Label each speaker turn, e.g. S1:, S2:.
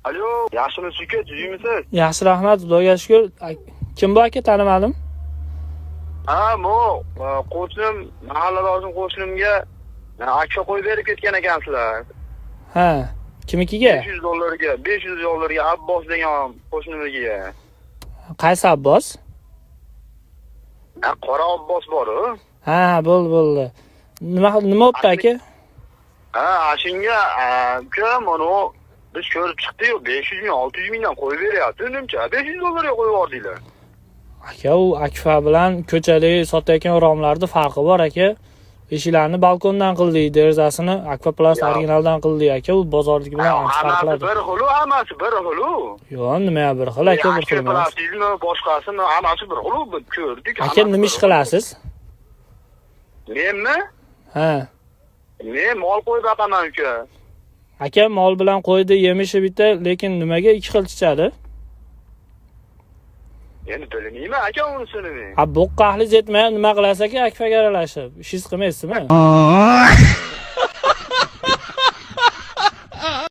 S1: Alo, yaxshimisiz, uka, tuzukmisiz?
S2: Yaxshi, rahmat, xudoga shukur. Kim bu, aka, tanimadim.
S1: Ha, bu qo'shnim, mahalladoshim, qo'shnimga akfa qo'yib berib ketgan ekansizlar.
S2: Ha, kimnikiga?
S1: 500 dollarga, 500 dollarga Abbos degan qo'shnimnikiga.
S2: Qaysi Abbos?
S1: Ha, qora Abbos bor-u.
S2: Ha, bo'ldi, bo'ldi. Nima bo'pti, aka?
S1: Ha, shunga uka, mana u biz ko'rib chiqdik-yu, 500 ming, 600 mingdan qo'yib beryapti, unimcha. 500 dollarga qo'yib yubordinglar.
S2: Aka, u akfa bilan ko'chadagi sotayotgan romlarni farqi bor, aka. Eshiklarni balkondan qildik, derazasini akfa plast originaldan qildik, aka. U bozorniki bilan ancha farq
S1: Hammasi
S2: qiladi.
S1: bir xilu, hammasi bir xilu.
S2: Yo'q, nima bir xil, aka, bir xil emas.
S1: Plastikmi, boshqasimi, hammasi bir xilu, biz ko'rdik.
S2: Aka,
S1: Hammasi
S2: nima ish
S1: bir xil.
S2: qilasiz?
S1: Menmi?
S2: Ha.
S1: Men mol qo'yib boqaman, uka.
S2: Aka, mol bilan qo'ydi yemishi bitta, lekin nimaga ikki xil chichadi?
S1: Endi bilmayman, aka, unisini men.
S2: Ha, bo'qqa ahli yetmagan, nima qilasiz, aka, akfaga aralashib? Ishingiz qilmaysizmi?